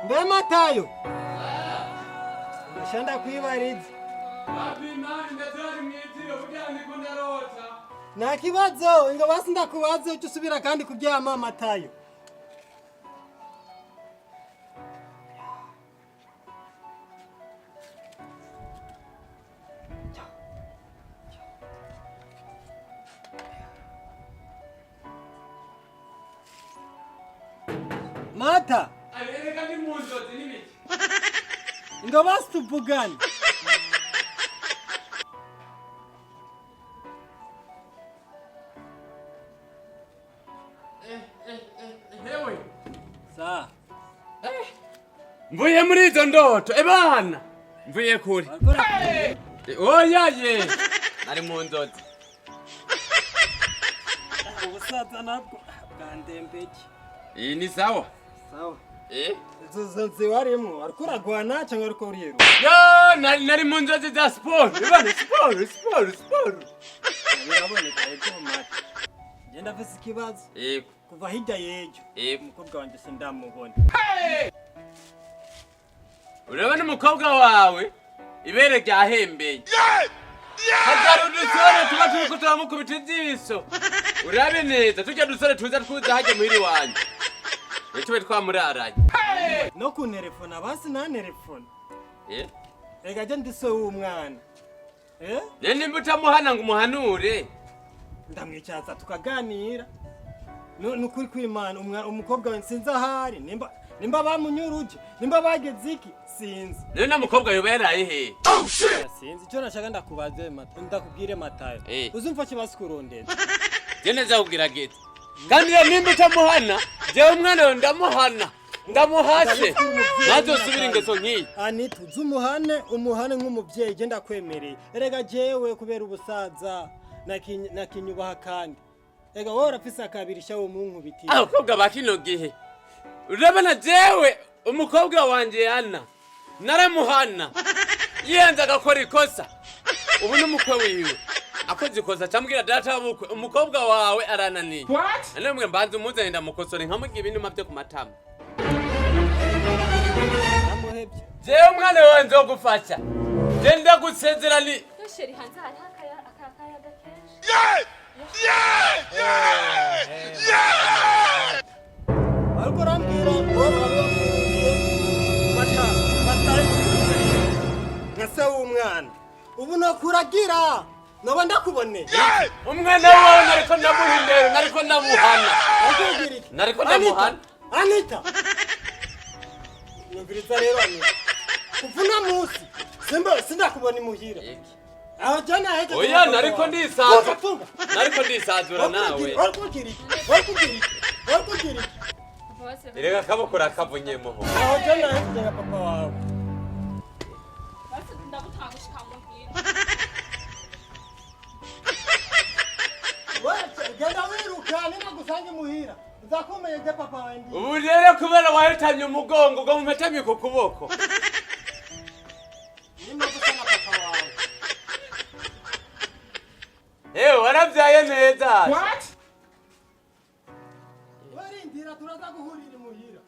Mbe Matayo, ndashanda kwibariza. Nta kibazo, ingo basi ndakubaze uce usubira kandi kuryama Matayo. Mata, Reka ndi mu nzozi n'ibiki. Ingo basi tuvugane. Hewe. Sa, Mvuye muri izo ndoto ebana mvuye kure. Wakora Oya ye, nari mu nzozi. Ubusaza nabwo bwandembeje. Iyi ni sawa. Sawa. Eh? Izo nzozi warimwo, wariko uragwana cyangwa wariko uriruka? Yo, nari mu nzozi za siporo ebana, siporo siporo siporo. Biraboneka ego Mata. Ngenda mfise ikibazo. Yego. Kuva hirya y'ejo. Yego. Umukobwa wanje sindamubona. Urabona umukobwa wawe ibere ryahembeye, habyara udusore tuba turiko turamukubita ijisho. Urabe neza turya dusore tuza twuza hajya muhiri wanje, ntitube twamuraranye. No kunterefona basi ntanterefona. Eh? Reka je ndi so w'umwana. Eh? Ne nimba utamuhana ngo umuhanure. Ndamwicaza tukaganira. Nukuri kw'Imana umukobwa wawe sinzi ahari, nimba bamunyuruje, nimba bageze iki, sinzi. Rero na mukobwa yoba yaraye hehe? Sinzi icyo nashaka ndakubaze Mata, ndakubwire Matayo. Eh. Uzumva kibasi kurondera. Je neza kugerageza kandi rero nimba utamuhana, jewe umwana wawe ndamuhana, ndamuhashe ntazosubira ingeso nk'iyi. Anita, uze umuhane, umuhane nk'umubyeyi, je ndakwemereye. Erega jewe kubera ubusaza nakinyubaha kandi. Ega wowe urafise akabiri shawo munkubitiye. Abakobwa ba kino gihe, urabona jewe umukobwa wanje Ana naramuhana yenze agakora ikosa. Ubu n'umukwe wiwe akoze ikosa acambwira: "Data w'ubukwe, umukobwa wawe arananiye." Namwe mbanza umuzane ndamukosore, nkamugira ibinuma byo ku matama. Namuhevye. Jewe umwana wawe nzogufasha, je ndagusezerani. Yo chéri, hanze hariho akayaga kenshi. Ariko urambwira wowe wabibabwiye mata matayo nka se w'umwana. Ubu nokuragira noba ndakuboneye. Umwana wawe nariko ndamuha indero, nariko ndamuhana. Nakubwira iki? Nariko ndamuhana. Anita, nyumviriza rero Anita. Kuva uno munsi simba sindakubona imuhira. Aho je naheze. Oya, nariko ndisanzura. Funga. Nariko ndisanzura nawe. Warikubwira iki? Warikubwira iki? Warikubwira iki? Papa basi reka. Erega akaboko urakavunye muho. Aho je naheze nka papa wawe. Basi ndagutanga gushika muhira. Wewe genda wiruka, ninagusange muhira. Nzakumenya je papa wawe ndi. Ubu rero kubera wahetanye umugongo ngo mumpetamye ku kuboko. Nima gusa na papa wawe. Ewe warabyaye neza. Warindira turaza guhurira imuhira.